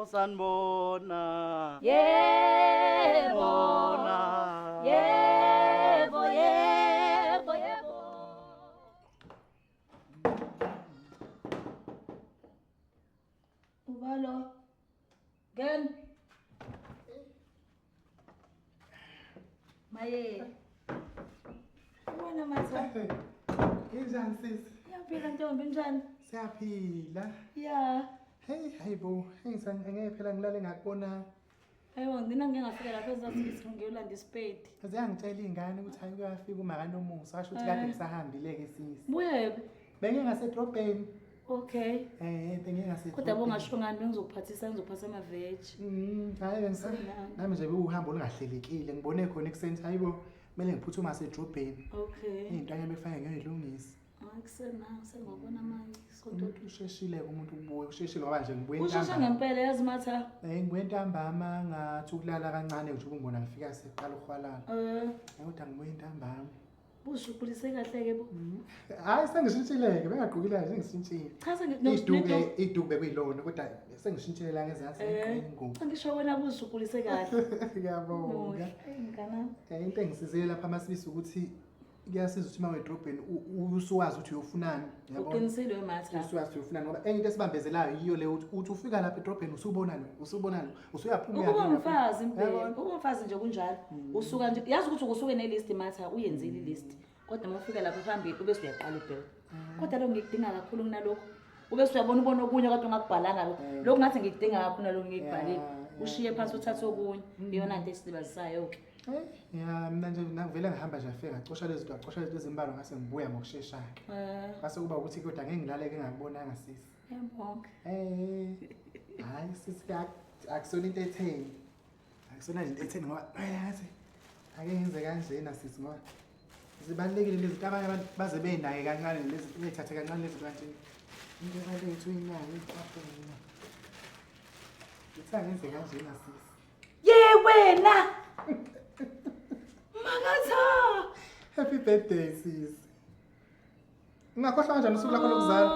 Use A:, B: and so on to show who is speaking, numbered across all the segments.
A: Osanibona.
B: Yebo.
A: Bona.
B: Yebo, yebo, yebo. Ubalo. Gen. Maye. Ubona matha.
C: Injani sisi?
B: Iyaphila ntombi njani?
C: Siyaphila.
B: Ya.
C: Hey, hayibo, ngeke phela ngilale ngakubona.
B: Hayibo ngina ngike ngafika lapha ezathi ngithi ngiyolanda isipedi.
C: Ziyangitshela iy'ngane ukuthi hayi kuyafika umakanomusa, washo ukuthi kade ngisahambile-ke sisi.
B: Buyephi?
C: Bengike ngasedrobheni.
B: Okay.
C: Bengike ngasedrobheni.
B: Kodwa bongasho ngani bengizokuphathisa ngizophatha ama-veg.
C: Hayi bengisa nami nje bekuwuhambo olungahlelekile, ngibone khona ekuseni ukuthi hayibo kumele ngiphuthume ngasedrobheni.
B: Okay.
C: Iy'ntwana bekufanele ngiyoyilungisa.
B: Hayi kusena sengobona manje sonto.
C: Umuntu usheshile-ke umuntu ukubuya, usheshile ngoba nje ngibuye
B: Usheshe
C: ntambama.
B: ngempela yazi matha.
C: Ngibuye ntambama ngathi ukulala kancane nje ubungibona ngifika seqala ukuhwalala. Kodwa ngibuye ntambama.
B: Bushukulise kahle ke bo.
C: Hayi sengishintshile-ke, bengagqokile nje sengishintshile.
B: Cha
C: Iduku iduku bekuyilona kodwa sengishintshile la ngezansi ingubo.
B: Cha ngisho wena bushukulise kahle.
C: Ngiyabonga.
B: Hayi mngana.
C: Into engisizile lapha Masibisi ukuthi kuyasiza ukuthi uma wedrobheni usuwazi ukuthi uyofunani, yabona?
B: Uqinisile wematha.
C: Usuwazi ukuthi uyofunani ngoba enye into esibambezelayo yiyo le uthi ufika lapha edrobheni usubona lo, usubona lo, usuyaphuma
B: Ukuba
C: uyangena futhi.
B: umfazi impela,
C: Yabona?
B: ukuba umfazi nje kunjalo. Usuka nje yazi ukuthi usuke nelist matha uyenzile ilist. Kodwa uma ufika lapha phambili ube usuyaqala ubheka. Kodwa lo ngikudinga kakhulu kunalokho. Ube usuyabona ubona okunye kodwa ungakubhalanga lokho. Lokhu ngathi ngikudinga kakhulu nalokho ngikubhalile. Ushiye phansi uthathe okunye. Iyona nto esilibazisayo ke.
C: Ya mina nje ngivele ngihamba nje ngafika ngacosha lezi zinto, ngacosha lezi zinto ezimbalwa ngase ngibuya ngokushesha-ke. Kwase kuba ukuthi kodwa ngeke ngilaleke ngingakubonanga sisi.
B: Ngiyabonga.
C: Hayi sisi akusona into etheni. Akusona nje into etheni ngoba yazi ake ngenze kanjena sisi ngoba zibalulekile lezi zinto abanye abantu baze benake kancane lezi beyithathe kancane lezi zinto kanje. Into ebalethu inani iqaphela. Ngithi angenze kanjena sisi.
B: Ye wena. Makatha.
C: Happy birthday sisi. Ungakhohlwa kanjani usuku lakho lokuzalwa?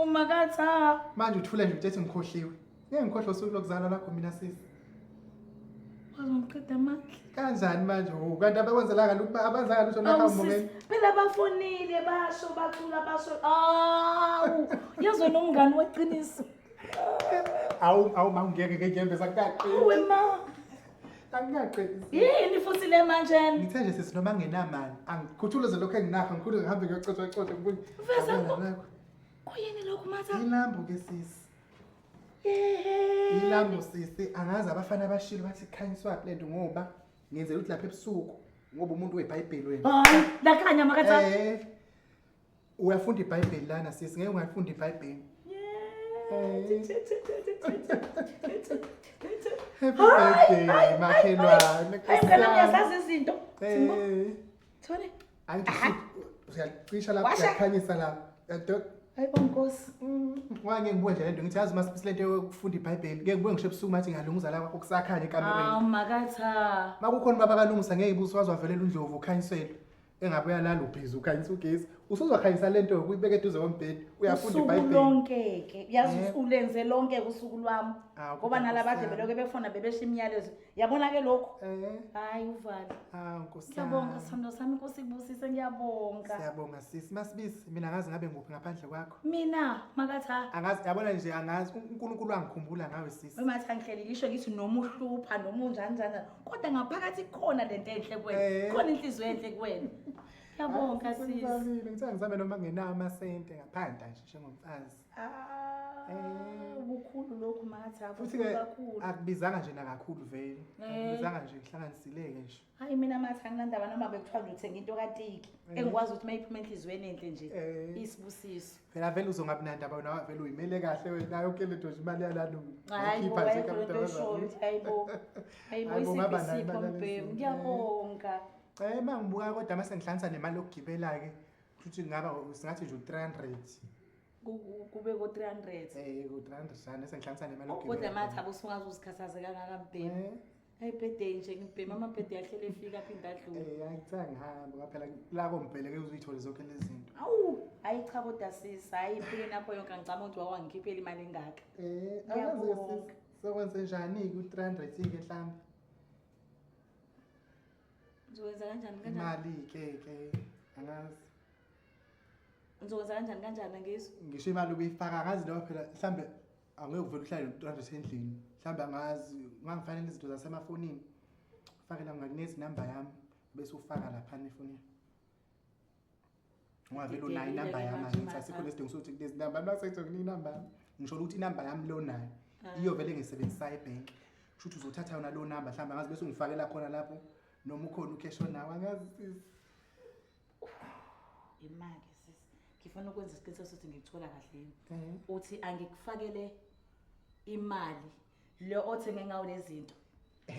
B: Oh, Makatha.
C: Manje uthule nje uthi ngikhohliwe. Ngeke ngikhohlwe usuku lokuzalwa lakho mina sisi.
B: Wazongiqeda amandla.
C: Kanjani manje? Oh, kanti abakwenzelanga lutho, abazanga lutho nakho
B: Awu, sisi,
C: mbongeni.
B: Phela bafonile basho bacula basho. Awu, yazi wena umngani weqiniso.
C: Awu, awu ma ngeke ngeke ngiyembeza kaqini.
B: Awu ma.
C: Angikaqini.
B: Yini futhi le manje?
C: Ngithe nje sisi noma ngingenamali, angikhuthuluze lokho enginakho, ngikhuluze ngihambe ngiyocotha cotha ngibuye.
B: Veza
C: Yabona lakho.
B: Kuyini lokhu matha?
C: Ilambu ke sisi.
B: Yehhe.
C: Ilambu sisi, angazi abafana abashilo bathi khanyiswa le nto ngoba ngenzela ukuthi lapha ebusuku ngoba umuntu weBhayibheli wena.
B: Hayi, lakhanya makatha.
C: Uyafunda iBhayibheli lana sisi, ngeke ungafunda iBhayibheli. Happy birthday makhelwane.
B: Hayi mngani wami uyazazi izinto. Thole.
C: Angithi uyacisha lapha,
B: Washa.
C: uyakhanyisa lapha. Yado.
B: Hayi bo Nkosi.
C: Ngoba ngeke ngibuke nje lento ngithi yazi uma lento yokufunda iBhayibheli, ngeke ngibuke ngisho ebusuku manje ngiyalunguza la okusakhanya ekamereni.
B: Hawu makatha.
C: Makukhona ubaba kalungisa ngeke ibuso waze wavelela uNdlovu ukhanyiselwe. Engabe uyalala ubhizi ukhanyisa ugesi. Usuzokhanyisa lento ukuyibeka eduze kombhede, uyafunda
B: Usuku
C: iBhayibheli.
B: lonke ke. Yazi ulenze lonke usuku lwami.
C: Awu,
B: Ngoba
C: kodwa
B: nalabade
C: Nkosi yami.
B: belokhu befona bebesha imiyalezo. Yabona ke lokhu? Hayi uvale.
C: Hawu Nkosi
B: Ngiyabonga
C: yami.
B: sithando sami Nkosi ikubusise ngiyabonga.
C: Siyabonga sisi. Masibisi mina angazi ngabe nguphi ngaphandle kwakho.
B: Mina makatha.
C: Angazi yabona nje angazi uNkulunkulu wangikhumbula ngawe sisi.
B: Wemathi angihleli ngisho ngithi noma uhlupha noma unjani njani kodwa ngaphakathi kukhona lento enhle kuwena. Khona inhliziyo enhle kuwena. Ngiyabonga
C: Hayi,
B: sisi.
C: sengizamile, ngithe ngizame noma ngenawo amasente ngaphandle nje njengomfazi.
B: Kukhulu lokhu matha,
C: Futhi
B: kukhulu
C: ke
B: kakhulu.
C: akubizanga nje nakakhulu vele. Akubizanga nje kuhlanganisileke nje.
B: Hayi mina matha anginandaba noma bekuthiwa nje uthenga into katiki engikwazi ukuthi mayiphuma enhliziyweni enhle nje isibusiso.
C: Phela vele uzongabi nandaba wena vele uyimele kahle wena yonke lento nje imali yalana
B: Hayi bo,
C: uyikhipha nje
B: ayikho lento eshoyo ukuthi hayi bo. Hayi bo
C: Hayi bo,
B: isipho
C: ngaba nayo
B: isipho
C: imali yalezi
B: mbhemu.
C: zinto.
B: Ngiyabonga.
C: Uma ngibuka kodwa mase ngihlanganisa nemali yokugibela ke futhi ngaba singathi nje u300.
B: Kube ko 300.
C: Ku 300 rand sengihlanganisa nemali yokugibela.
B: Kodwa matha usungaze uzikhathaze kangaka mbhemu. Hayi birthday nje ngibhema ama birthday ahlele efika aphinde adlule.
C: Angithanga ngihambe ngoba phela la kombhele ke uzuyithole zonke lezi zinto.
B: Awu, hayi cha kodwa sisi, hayi empilweni yakho yonke angicabanga ukuthi wawangikhiphela imali engaka.
C: Angazi
B: Ngiyabonga.
C: sisi. Sokwenze njani-ke u-300-ke mhlawumbe?
B: Ngizokwenza kanjani kanjani?
C: Imali-ke ke angazi.
B: Ngizokwenza kanjani kanjani angizwa.
C: Ngisho imali ubuyifaka angazi noma phela mhlambe angeke uvele uhlale no-300 endlini. Mhlambe angazi ungangifanele izinto zasemafonini. Ufake la ngakunikeza inamba yami bese ufaka laphana efonini. Ungavele unayo inamba yami angithi asikho lesidingo sokuthi kulezi namba mase kuthi nginika inamba yami. Ngisho ukuthi inamba yami lo nayo iyovele ngisebenzisa ebhenki. Kusho ukuthi uzothatha yona lo namba mhlawumbe angazi bese ungifakela khona lapho noma ukhona ucash onawo angazi sisi.
B: Imake sisi. Ngifuna ukwenza isiqiniseko sokuthi ngikuthola kahle yini. Uthi angikufakele imali lo othenge ngawo lezi zinto.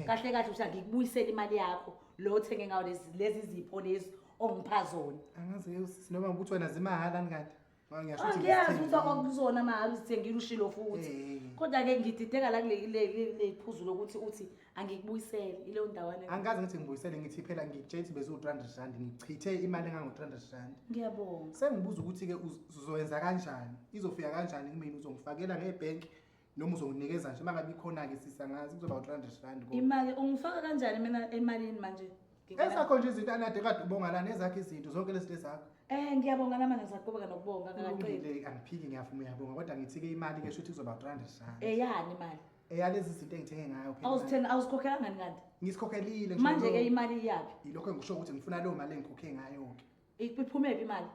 B: Kahle kahle uthi angikubuyisele imali yakho lo othenge ngawo lezi lezi zipho lezi ongipha zona.
C: Angazi sisi noma ukuthi wena zimahhala kanti. Ngisho ukuthi
B: Angiyazi ukuthi akuzona mahhala uzithengile ushilo futhi. Kodwa ke ngidideka la kule le phuzu lokuthi uthi angikubuyisele ileyo ndawana.
C: Angikaze ngithi ngibuyisele ngithi phela ngikutshela ukuthi beziwu 300 rand ngichithe imali engango 300 rand.
B: Ngiyabonga.
C: Sengibuza ukuthi ke uzoyenza kanjani? Izofika kanjani kumina uzongifakela ngebhenki noma uzonginikeza nje mangabe ikhona ke sisi angazi kuzoba u300 rand kodwa.
B: Imali ungifaka kanjani mina emalini manje?
C: Ezakho nje izinto anade kade ubonga lana ezakho izinto zonke lezi ezakho.
B: Ngiyabonga namanje ngisaqhubeka nokubonga ngakaqedi.
C: Kulungile angiphiki ngiyavuma uyabonga kodwa ngithi ke imali ke shuthi kuzoba 300 rand.
B: Eyani imali?
C: Eyalezi zinto engithenge ngayo phela.
B: Awuzithenga awuzikhokhelanga ngani kanti?
C: Ngisikhokhelile ngisho
B: Manje ke
C: lowo.
B: imali iyaphi?
C: Yilokho engisho ukuthi ngifuna leyo mali engikhokhe ngayo ke.
B: Iphume phi imali?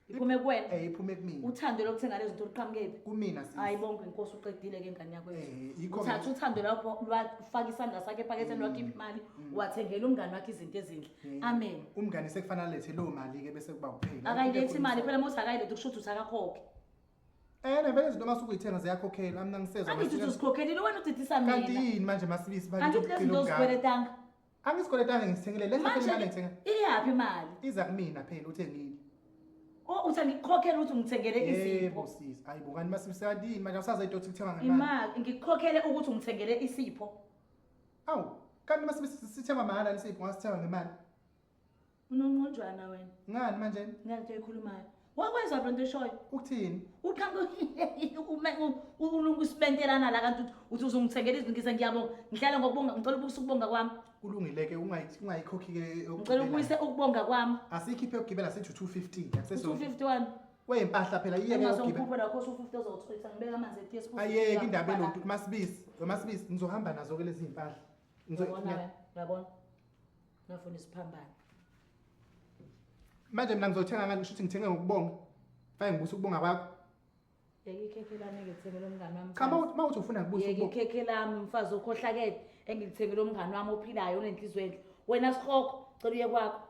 B: Iphume kuwena.
C: Iphume kumina.
B: Uthando lokuthenga lezi zinto luqhamukephi?
C: Kumina sisi.
B: Hayi bonke inkosi uqedile ke ngane yakho.
C: Yikho
B: Uthatha uthando lapho lwafaka isandla sakhe ephaketheni lwakhipha imali wathengela umngane wakhe izinto ezinhle. Amen.
C: Umngane sekufanele alethe leyo mali ke bese kuba kuphela.
B: Akayilethi imali phela mose akayilethi kusho ukuthi akakhokhe.
C: Vele izinto mase ukuyithenga ziyakhokhelwa mina ngisezwa.
B: Angithi uthi uzikhokhelile wena udidisa mina.
C: Kanti yini manje masibisi manje?
B: Angithi lezi zinto uzikweletanga.
C: Angisikweletanga ngisithengile lesi phela imali engithenga.
B: Iyaphi imali?
C: Iza kumina phela uthengile.
B: Oh uthi angikukhokhele ukuthi ungithengele isipho.
C: Yebo sisi. Hayibo kanti masibisi kanti yini manje awusazi into ukuthi kuthenga ngemali.
B: Imali ngikukhokhele ukuthi ungithengele isipho.
C: Awu kanti masibisi sithenga mahhala isipho ngasithenga ngemali.
B: Unonqonjwana wena.
C: Ngani manje?
B: Ngani into oyikhulumayo? Wakwenza lento eshoyo.
C: Ukuthini?
B: Uqhamuka ulunga isimentelana la kanti uthi uzongithengela izinto ngise ngiyabonga. Ngihlala ngokubonga ngicela ubuyise ukubonga kwami.
C: Kulungile ke ungayikhokhi ke
B: Ngicela ubuyise ukubonga kwami.
C: Asikhiphe ukugibela sithi 250 akuseso.
B: 251.
C: Weyempahla phela iyeke ukugibela.
B: Ungazongikhupha lakho 250 ozothoyisa ngibeka amanzi etiye siphuze.
C: Ayeke indaba elonto masibisi. Masibisi ngizohamba nazo ke lezi impahla.
B: Ngiyabona uyabona. Ngafuna isiphambano.
C: Manje mina ngizothenga ngani kusho ukuthi ngithenge ngokubonga. Fanele ngibuse ukubonga kwakho.
B: Yeke ikhekhe lami engilithengele umngane wami.
C: Cha mawuthi ufuna ngibuse
B: Yeke
C: ukubonga.
B: ikhekhe lami mfazi okhohlakele engilithengele umngane wami ophilayo onenhliziyo enhle. Wena sikhokho cela uye kwakho.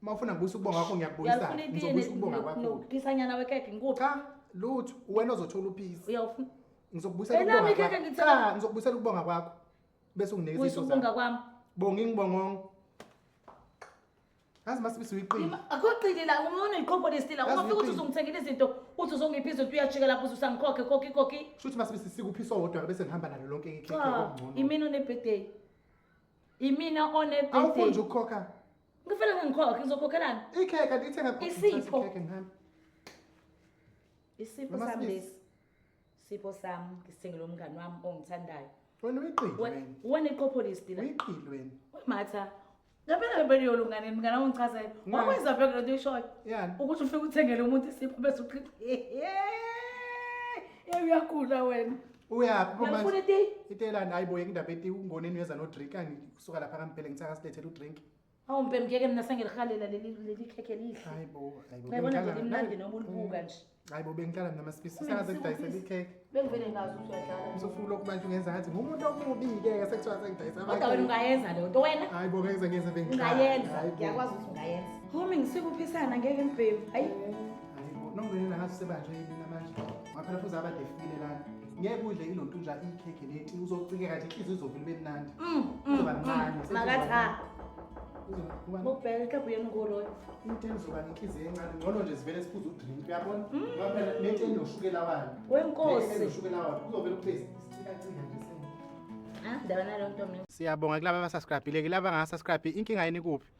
C: Mawufuna ngibuse ukubonga kwakho ngiyakubuyisa.
B: Uyalifuna itiye
C: Ngizobuyisa ukubonga kwakho.
B: nophisanyana wekhekhe ngikuphi?
C: Cha lutho wena ozothola uphisi.
B: Uyawufuna.
C: Ngizokubuyisela
B: Elami
C: ukubonga
B: ikhekhe
C: kwakho.
B: ngithengele.
C: Cha ngizokubuyisela ukubonga kwakho. Bese unginikeza
B: Buyisa
C: izinto
B: ukubonga
C: zakho.
B: kwami.
C: Bonga ingibongongo. Yazi masibisi uyiqili.
B: Akho qili la umona iqobo lesila.
C: Yazi
B: Uma ufika uthi
C: uyiqili.
B: uzongithengela izinto, uthi uzongipha izinto uyajika lapho usangikhokhe khokhi khokhi.
C: Kusho ukuthi masibisi sikuphisa owodwa bese ngihamba nalo lonke ikhekhe
B: Cha,
C: okungcono.
B: imina one-birthday. Imina
C: Awufuni nje
B: one-birthday.
C: ukukhokha.
B: Ngifela ngikhokhe, ngizokhokhelana.
C: Ikhekhe lithenga
B: Isipho.
C: Ikhekhe ngihambe.
B: Isipho
C: Mama
B: sami
C: Sibisi.
B: lesi. Sipho sami ngisithengele umngani wami ongithandayo.
C: Wena uyiqili wena.
B: Wena iqopho list la.
C: Uyiqili wena.
B: Wematha. Ngempela ngempela uyolungane mngani wami ungichazele.
C: Ngani?
B: Wakwenza phela lento oyishoyo.
C: Yani.
B: Ukuthi ufike uthengele umuntu isipho bese uchitha. Hey uyagula wena.
C: Uyaphi
B: Uyalifuna
C: manje?
B: itiye?
C: Itelani hayi boye indaba eti ungoneni uyeza no drink angi kusuka lapha kaMphele ngithi akasilethele udrink.
B: Awu mbhemu ngeke mina sengilihalela leli leli khekhe lihle.
C: Hayi bo, hayi bo.
B: Uyabona nje
C: bengihlala-
B: limnandi noma ulibuka nje.
C: Hayi bo bengihlala mina masibisi
B: Mina
C: sengaze ngidayisele
B: ngisikuphisa.
C: ikhekhe.
B: Bengivele ngazi ukuthi uyadlala.
C: Usufuna lokhu manje ungenza ngathi ngumuntu omubi ke sekuthiwa sengidayisa
B: Kodwa wena ungayenza leyo nto wena.
C: Hayi bo ngeke ngiyenze bengihlala.
B: Ungayenza.
C: Hayi bo.
B: Ngiyakwazi ukuthi ungayenza. Homi ngisikuphisana ngeke mbhemu. Hayi.
C: Hayi bo, nongenela ngathi usebanjwe yini namanje. Ngaphela futhi abade fikile lana. Ngeke udle ilontunja ikhekhe leti uzocikeka nje inhliziyo izovela ibe mnandi. Uzoba mncane.
B: Makatha.
C: Uzoba
B: Bokubheka mhlawumbe uyena ngoloyo.
C: Into enizoba nenhliziyo encane ngcono nje sivele siphuze udrink uyabona? Ngoba phela lento enoshukela wayo.
B: Wenkosi.
C: Lento enoshukela wayo kuzovela kube isicikacika nje sena.
B: Ah, ndaba naleyo nto mina.
C: Siyabonga kulaba abasubscribe-ile kulaba abangasubscribe inkinga yini kuphi?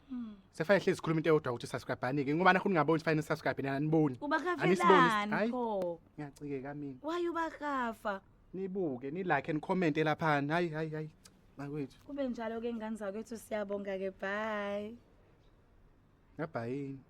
C: Sefanele hlezi sikhuluma into eyodwa ukuthi subscribe-ani-ke ngoba nakho ningaboni fanele subscribe nina aniboni. Anisiboni,
B: Ubakafelani
C: hayi.
B: pho?
C: Ngiyacikeka mina.
B: Why ubakafa?
C: Nibuke, ni-like, ni-comment laphana. Hayi hayi hayi. Bakwethu.
A: Kube njalo ke ngane zakwethu, siyabonga ke, bye.
C: Ngabhayini.